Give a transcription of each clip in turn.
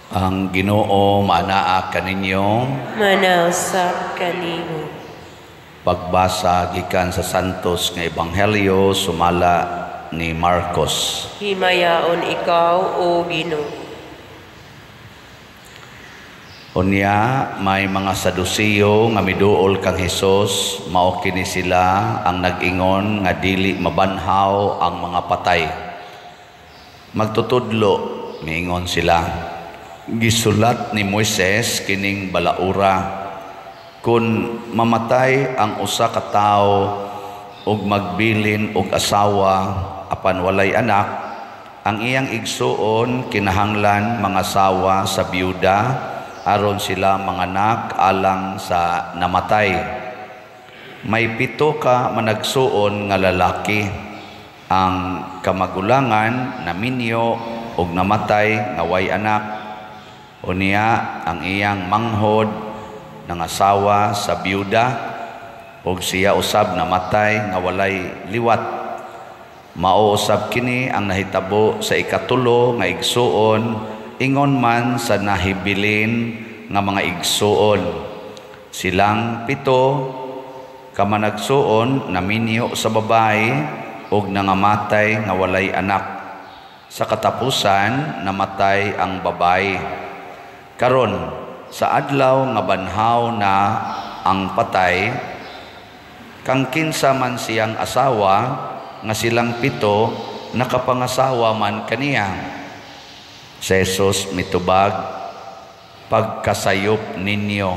Ang Ginoo maanaa kaninyo. Manausab kanimo. Pagbasa gikan sa Santos nga Ebanghelyo sumala ni Marcos. Himayaon ikaw, o Ginoo. Unya may mga Sadusiyo nga miduol kang Hesus, mao kini sila ang nag-ingon nga dili mabanhaw ang mga patay. Magtutudlo, miingon sila, gisulat ni Moises kining balaura, kun mamatay ang usa ka tawo ug magbilin og asawa apan walay anak, ang iyang igsuon kinahanglan mangasawa sa biyuda aron sila manganak alang sa namatay. May 7 ka managsuon nga lalaki. Ang kamagulangan naminyo og namatay nga way anak. Unya ang iyang manghod nangasawa sa biyuda og siya usab namatay nga walay liwat. Mao usab kini ang nahitabo sa ikatulo nga igsuon, ingon man sa nahibilin nga mga igsuon. Silang 7 ka managsuon naminyo sa babae og nangamatay nga walay anak. Sa katapusan namatay ang babae. Karon sa adlaw nga banhaw na ang patay, kang kinsa man siyang asawa nga silang 7 nakapangasawa man kaniya. Si Jesus mitubag, pagkasayop ninyo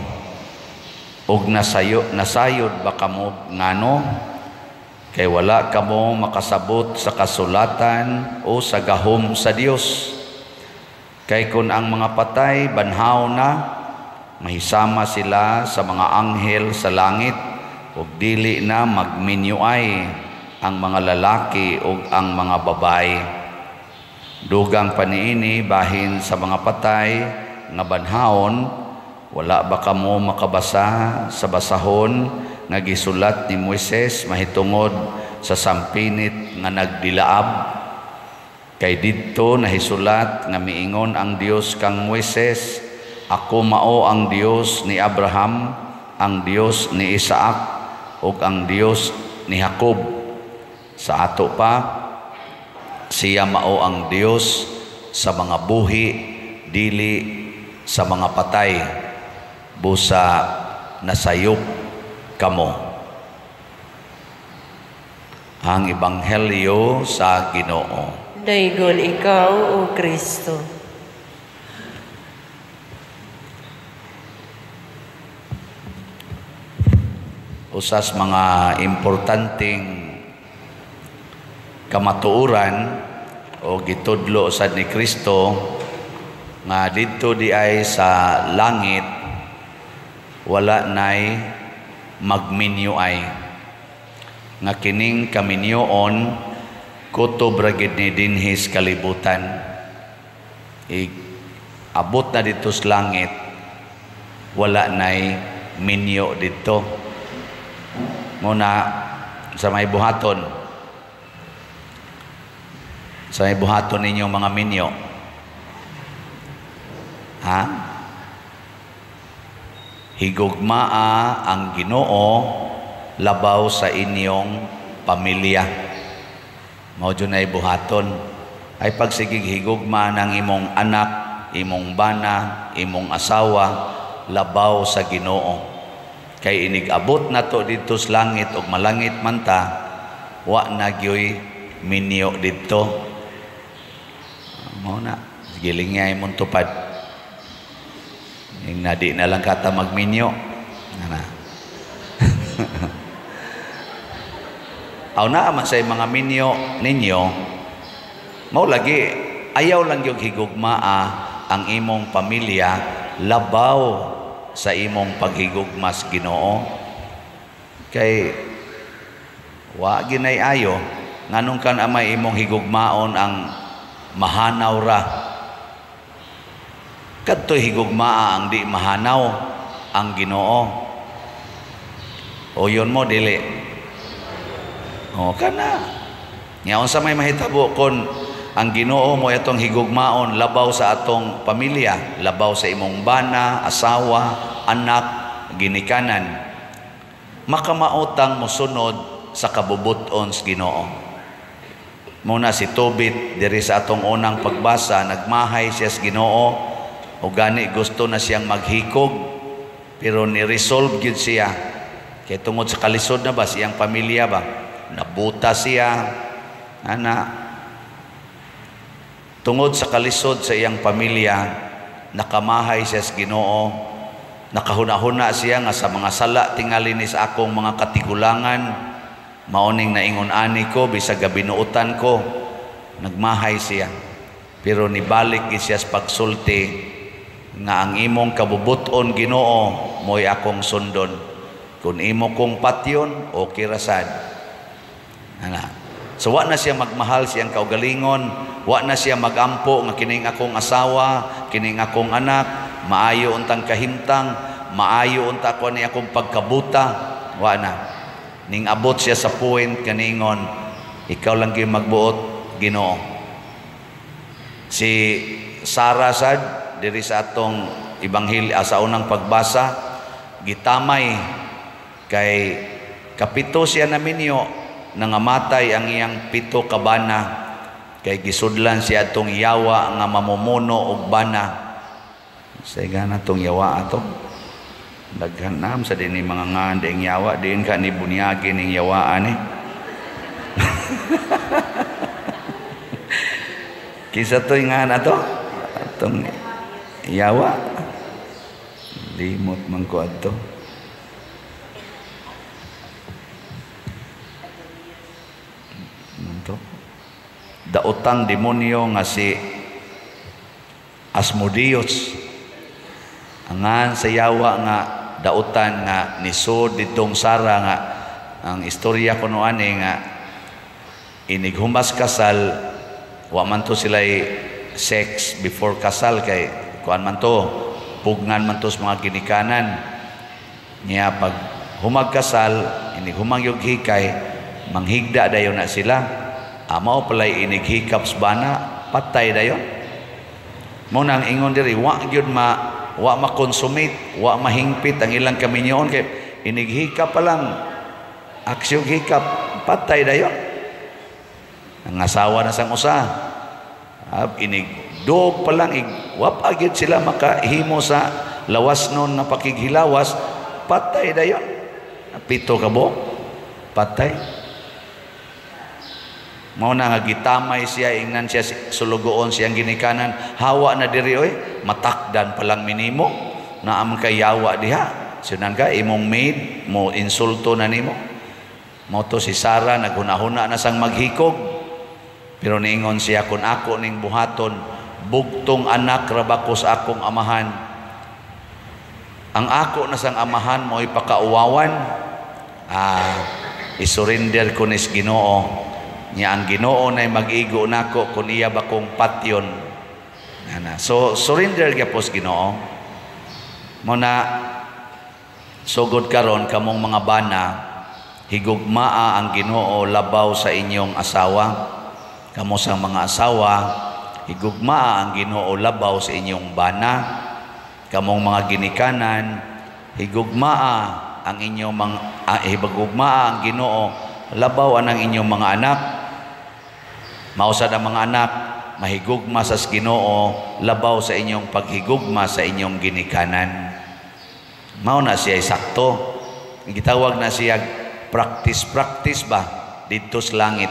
og nasayod ba kamo ngano? Kay wala kamo makasabot sa kasulatan o sa gahom sa Dios. Kay kun ang mga patay banhaw na, mahisama sila sa mga anghel sa langit ug dili na magminyuay ang mga lalaki ug ang mga babae. Dugang paniini bahin sa mga patay nga banhawon, wala ba kamo makabasa sa basahon nga gisulat ni Moises mahitungod sa sampinit nga nagdilaab? Kay didto nahisulat nga miingon ang Dios kang Moises, ako mao ang Dios ni Abraham, ang Dios ni Isaac, ug ang Dios ni Jacob. Sa ato pa, siya mao ang Dios sa mga buhi, dili sa mga patay. Busa nasayop kamo. Ang Ebanghelyo sa Ginoo. Daygon ikaw, o Kristo. Usas mga importanteng kamatuoran o gitudlo sad ni Kristo nga didto di ay sa langit wala nay magminyo ay, nga kining kaminyoon kutob ra gid ni dinhi sa kalibutan. Abot na didto sa langit, wala nay minyo didto. Nguna sa may buhaton, sa may buhaton ninyo mga minyo, ha? Higugmaa ang Ginoo labaw sa inyong pamilya. Mao jud nay buhaton. Ay pagsigig higugma ng imong anak, imong bana, imong asawa labaw sa Ginoo. Kay inig-abot nato didto sa langit og malangit man ta, wa na gyoy minyo didto. Mao na, giling nga imong tupad. Ing na di na lang kata magminyo. Ana. Aw naa man sa mga minyo ninyo, mao lagi ayaw lang gyud higugmaa ang imong pamilya labaw sa imong paghigugma sa Ginoo. Kay wa ginay ayo nganong kan amay imong higugmaon ang mahanaw ra. Kadtoy higugmaa ang di mahanaw ang Ginoo. O yun mo dili. O kana. Nya unsa may mahitabo kon Ang Ginoo mo atong higugmaon labaw sa atong pamilya, labaw sa imong bana, asawa, anak, ginikanan. Makamaotang mosunod sa kabubuton sa Ginoo. Muna si Tobit diri sa atong unang pagbasa, nagmahay siya sa Ginoo o gani gusto na siyang maghikog, pero ni-resolve gyud siya kay tungod sa kalisod na ba siyang pamilya ba, nabuta siya ana. Tungod sa kalisod sa iyang pamilya, nakamahay siya sa Ginoo, nakahuna-huna siya nga sa mga sala tingali ni sa akong mga katigulangan, maoning naingon ani ko bisag gabinuotan ko, nagmahay siya. Pero nibalik gid siya sa pagsulti nga ang imong kabubuton Ginoo mo'y akong sundon. Kung imo kong patyon, okay ra sad. Ana. So wa na siya magmahal siyang kaugalingon, wa na siya magampo nga kining akong asawa, kining akong anak, maayo untang kahimtang, maayo unta ko ni akong pagkabuta, wa na. Ning abot siya sa point kaningon, ikaw lang gyud magbuot, Ginoo. Si Sara sad diri sa atong ebanghelyo sa unang pagbasa, gitamay kay kapito siya na minyo, nangamatay ang iyang 7 ka bana kay gisudlan siya atong yawa nga mamumuno og bana. Say gana tong yawa ato. Daghan nam sa dinhi mga ngan ding yawa diin ka ni bunyagi ning yawa ani. Kinsa toy ngan ato? Atong yawa. Limot man ko adto. Daotang demonyo nga si Asmodeus. Angan sa yawa nga daotan nga nisod ditong Sara nga ang istorya kuno ani nga inighumas kasal, wa man to sila'y sex before kasal kay kuan man to, pugnan man to sa mga ginikanan niya. Pag humag kasal, inighumang yug hikay, manghigda dayon na sila. Amaw pala'y inighikap sa bana, patay dayon. Mo nang ingon diri, wa gyud ma, wa makonsumate, wa mahingpit ang ilang kaminyoon kay inighikap pa lang, aksyon hikap, patay dayon. Ang asawa na sang usa, inigdog pa lang, wa pa gyud sila makahimo sa lawas nun na pakighilawas, patay dayon. 7 ka buok, patay. Mao na nga gitamay siya, ingnan siya sulugoon siyang ginikanan, hawa na diri oy, matakdan pa lang minimo, naam kay yawa diha. Sunan ka imong maid mo insulto na nimo. Mao to si Sara naghunahuna na sang maghikog. Pero niingon siya, kun ako ning buhaton, bugtong anak ra ba ko sa akong amahan. Ang ako na sang amahan mo'y pakauwawan. Isurrender ko nis Ginoo. Nya ang Ginoo nay mag-igo nako kun iya ba kong patyon. Ana. So surrender gyapos Ginoo. Mo na sugod karon kamong mga bana, higugmaa ang Ginoo labaw sa inyong asawa. Kamo sa mga asawa, higugmaa ang Ginoo labaw sa inyong bana. Kamong mga ginikanan, higugmaa ang inyong mga higugmaa ang Ginoo labaw anang inyong mga anak. Mausad ang mga anak, mahigugma sa Ginoo labaw sa inyong paghigugma sa inyong ginikanan. Mao na siya sakto. Gitawag na siya practice ba didto sa langit.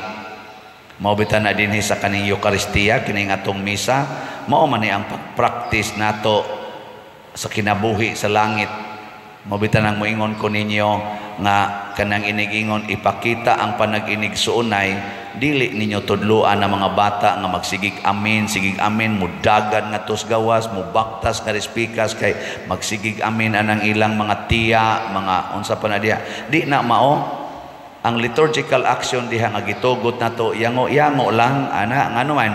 Mao bitan na dinhi sa kaning Eukaristiya, kining atong misa, mao man ni ang pag-practice nato sa kinabuhi sa langit. Mao bitan ang moingon ko ninyo nga kanang inigingon ipakita ang panag-inig suunay, dili ninyo tudloan ang mga bata nga magsigig amin, sigig amin, mudagan nga tos gawas, mubaktas nga respikas kay magsigig amin anang ilang mga tiya, mga unsa pa na diha. Di na mao ang liturgical action diha nga gitugot nato, yango-yango lang ana, ngano man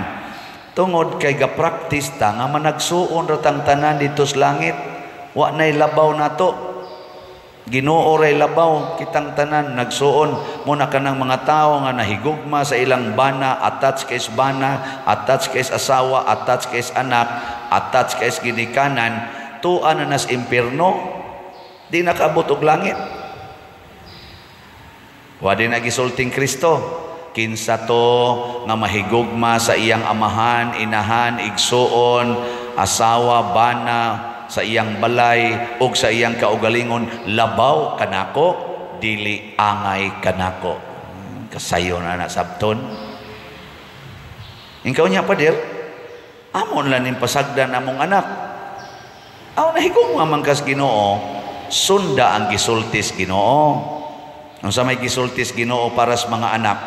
tungod kay ga-practice ta nga managsuon ra tang tanan dito sa langit, wa nay labaw nato. Ginoo ray labaw kitang tanan nagsuon mo na kanang mga tawo nga nahigugma sa ilang bana, attached kay bana, attached kay asawa, attached kay anak, attached kay ginikanan, tuan na nas impierno, di nakaabot og langit. Wa din nagisulting Kristo, kinsa to nga mahigugma sa iyang amahan, inahan, igsuon, asawa, bana, sa iyang balay ug sa iyang kaugalingon labaw kanako, dili angay kanako. Kasayo na na sabton. Ikaw niya pader, amon lang ning pasagdan among anak. Aw nahigugma man kas Ginoo, sunda ang gisultis Ginoo. Unsa may gisultis Ginoo para sa mga anak?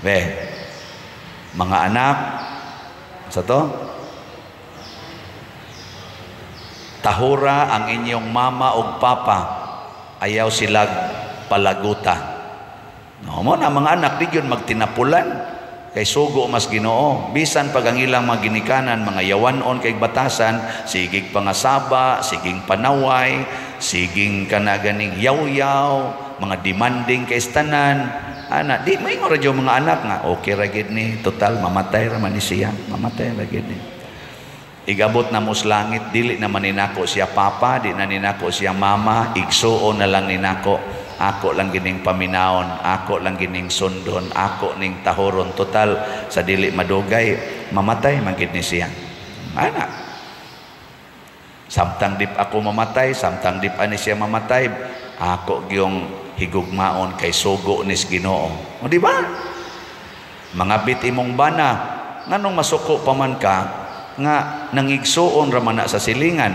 Be, mga anak sa to? Tahura ang inyong mama ug papa, ayaw silag palaguta. No, mo na mga anak di gyud magtinapulan kay sugo mas Ginoo. Bisan pag ang ilang mga ginikanan, mga yawanon kay batasan, sigig pangasaba, siging panaway, siging kanaganing yaw-yaw, mga demanding kay tanan. Ana, di maingon ra jud mga anak nga okay ra gid ni, total mamatay ra man ni siya, mamatay ra gid ni. Igabot na mo sa langit, dili naman ninako siya papa, di na ninako siya mama, igsuon na lang ninako. Ako lang gining paminaon, ako lang gining sundon, ako ning tahoron. Total, sa dili madugay, mamatay man gid ni siya. Ana. Samtang dip ako mamatay, samtang dip ani siya mamatay, ako gyung higugmaon kay sugo nis Ginoo. O di ba? Mga bit imong bana, nganong masuko pa man ka, nga nangigsuon ra man na sa silingan.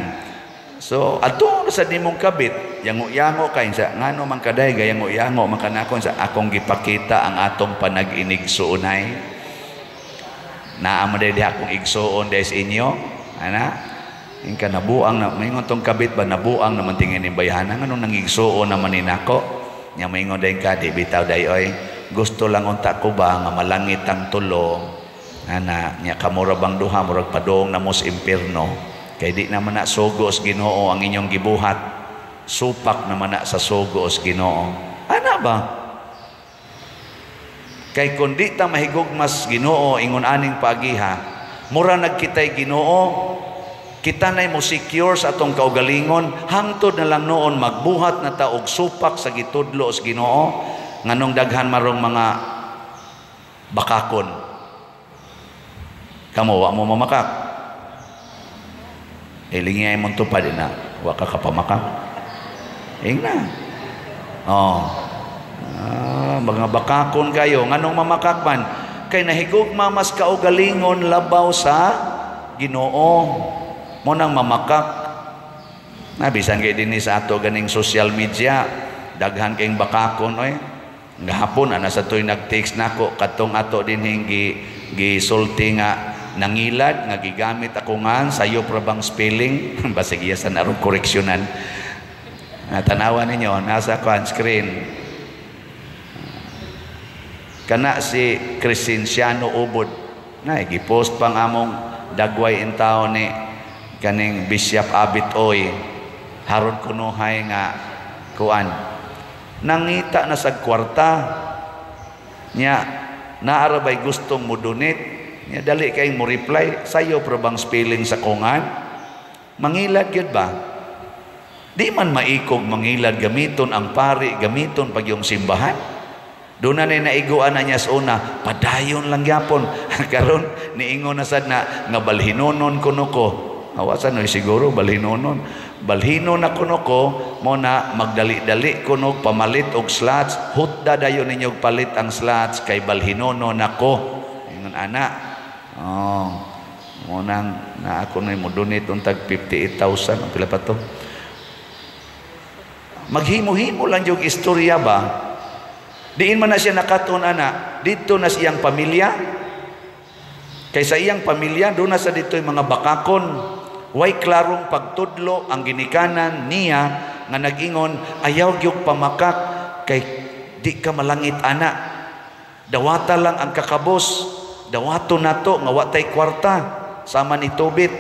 So adto sa nimong kabit, yango-yango kay sa ngano man kaday gayango-yango man kanakon sa akong gipakita ang atong panag-inigsuonay. Naa man day akong igsuon day sa inyo, ana. Ingka nabuang na maingon tong kabit ba nabuang naman tingin ning bayhana nganong nangigsuon naman ni nako. Nya maingon day ka di bitaw day oy. Gusto lang unta ko ba nga malangit ang tulo. Ana nya kamura bang duha murag padong na mos impierno. Kay di naman na sugo sa Ginoo ang inyong gibuhat. Supak naman na sa sugo sa Ginoo. Ana ba? Kay kun di ta mahigugmas Ginoo ingon aning pagiha, mura nagkitay Ginoo, kita nay mo secure sa atong kaugalingon, hangtod na lang noon magbuhat na ta og supak sa gitudlo sa Ginoo, nganong daghan marong mga bakakon. Kamo wa mo mamakak. Ilingay mo tupad na, wa ka kapamakak. Ingna. Oh. Ah, mga bakakon kayo, nganong mamakak man? Kay nahigugma mas kaugalingon labaw sa Ginoo. Mo nang mamakak. Na bisan kay dinhi sa ato ganing social media, daghan kayong bakakon oy. Gahapon ana sa toy nag-text nako kadtong ato dinhing gisulti nga nangilad nga gigamit ako nga sayo pra bang spelling basig iya sa narong koreksyonan. Tanawan ninyo nasa kwan screen. Kana si Crescenciano Ubod na gipost pang among dagway in taon ni kaning Bishop Abit Oy haron kunuhay nga kuan nangita na sa kwarta nya naara bay gustong mo donate nya dali kay mo reply sayo pro bang spelling sa kungan mangilad gyud ba di man maikog mangilad gamiton ang pari gamiton pag yung simbahan doon na naiguan na niya sa una padayon lang gyapon karon niingon na sad na nga balhinonon kuno ko awasan no siguro balhinonon balhino na kuno ko mo na magdali-dali kuno pamalit og slots hutda dayon ninyo palit ang slots kay balhinonon nako ingon ana. Oh, mo nang na ako na mo donate untag 58,000 ang pila pa to. Maghimo-himo lang yung istorya ba? Diin man na siya nakatun ana, didto na siyang pamilya. Kay sa iyang pamilya doon na sa dito'y mga bakakon. Way klarong pagtudlo ang ginikanan niya nga nag-ingon ayaw gyud pamakak kay di ka malangit ana. Dawata lang ang kakabos. Dawato nato nga wa tay kwarta sama ni Tobit.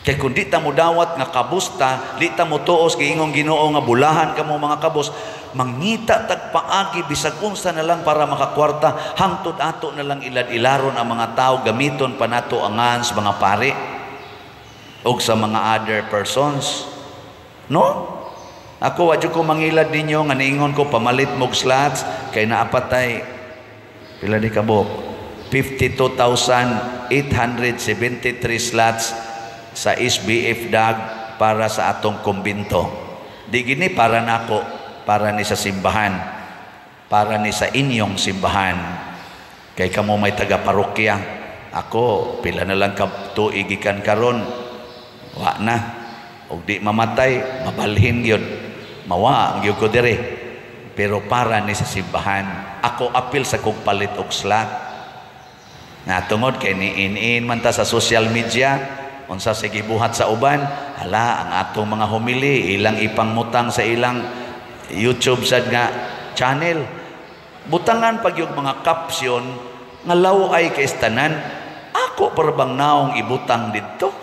Kay kung di ta mo dawat nga kabusta, di ta mo tuos giingong Ginoo nga bulahan kamo mga kabos, mangita tag paagi bisag unsa na lang para makakwarta, hangtod ato na lang ilad-ilaron ang mga tao, gamiton pa nato angan sa mga pari og sa mga other persons. No? Ako, wa ko mangilad ninyo nga niingon ko pamalit mog slots kay naapatay pila di kabok, 52,873 slots sa SBF DAG para sa atong kumbinto. Di gini para nako, para ni sa simbahan, para ni sa inyong simbahan. Kay kamo may taga parokya. Ako, pila na lang ka tuig gikan karon, wa na. Og di mamatay, mabalhin gyud. Mawa ang gyud ko dire. Pero para ni sa simbahan, ako apil sa kog palit og slot. Nga tungod kay ni in man ta sa social media, unsa sa gibuhat sa uban, hala ang atong mga homily, ilang ipangmutang sa ilang YouTube sad nga channel. Butangan pag yung mga caption nga law-ay kay tanan, ako para bang naong ibutang didto.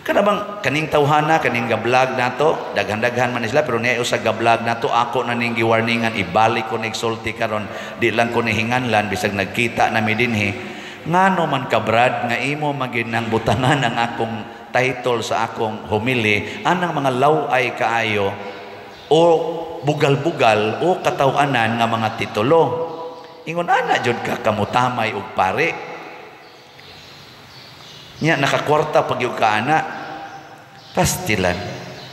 Kana bang kaning tawhana, kaning ga-vlog nato, daghan-daghan man sila, pero niya usa ga-vlog nato, ako na ning giwarningan, ibalik ko nigsulti karon, di lang ko nihinganlan bisag nagkita na mi dinhi. Ngano man ka, Brad, nga imo magin nang butangan ang akong title sa akong homily anang mga law-ay kaayo o bugal-bugal o kataw-anan nga mga titulo? Ingon ana jud ka kamutamay og pare. Nya nakakwarta pag yung ka ana. Pastilan.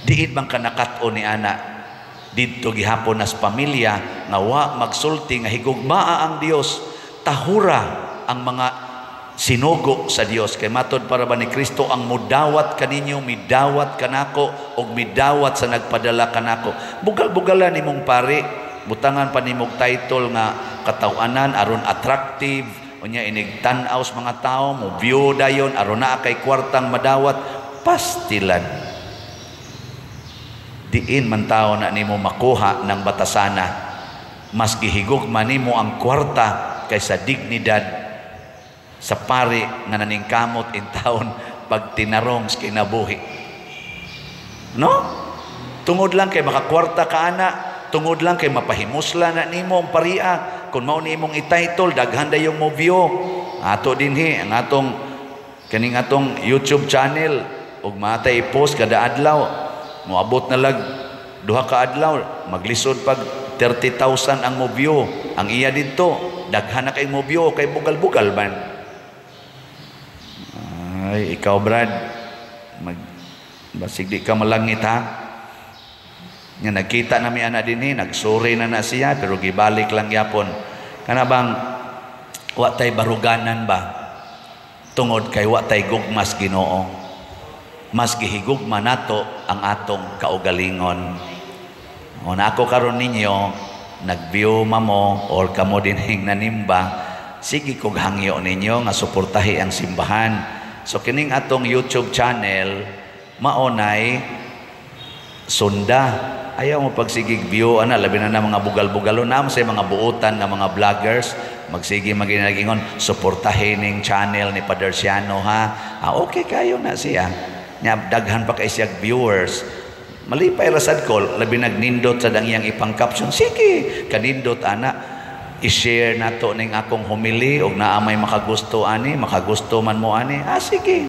Diin bang ka nakat-o ni ana? Didto gihapon nas pamilya nga wa magsulti nga higugmaa ang Dios, tahura ang mga sinugo sa Dios. Kay matod para ba ni Kristo, ang mudawat kaninyo midawat kanako og midawat sa nagpadala kanako. Bugal-bugalan nimong pari, butangan pa nimog title nga kataw-anan aron attractive, unya inig tan-aw sa mga tao mo view dayon aron naa kay kwartang madawat. Pastilan. Diin man tao na nimo makuha ng batasana. Mas gihigugma nimo ang kwarta kaysa dignidad sa pari nga naningkamot in taon pagtinarong sa kinabuhi. No? Tungod lang kay makakwarta ka ana, tungod lang kay mapahimusla na nimo ang paria. Kung mao ni imong i-title, daghan dayong mo view. Ato dinhi ang atong kaning atong YouTube channel ug matay i-post kada adlaw. Moabot na lag duha ka adlaw, maglisod pag 30,000 ang mo view. Ang iya didto, daghan na kay mo view kay bugal-bugal man. Ay, ikaw, Brad, mag basig di ka malangit ha. Nga nagkita na mi ana dinhi, nagsorry na na siya pero gibalik lang yapon. Kana bang wa tay baruganan ba? Tungod kay wa tay gugmas Ginoo. Mas gihigugma nato ang atong kaugalingon. O na ako karon ninyo, nag-view mamo or kamo dinhing nanimba, sige kog hangyo ninyo nga suportahi ang simbahan. So kining atong YouTube channel maonay sunda. Ayaw mo pagsigig view ana, labi na na mga bugal-bugalo na sa mga buotan nga mga vloggers, magsige maginagingon suportahin ning channel ni Father Siano ha. Ah, okay kayo na siya. Nya daghan pa kay siya viewers. Malipay rasad ko, labi nagnindot sa dang iyang ipang caption. Sige, kanindot ana. I-share nato ning akong homily og naa may makagusto ani, makagusto man mo ani. Ah, sige.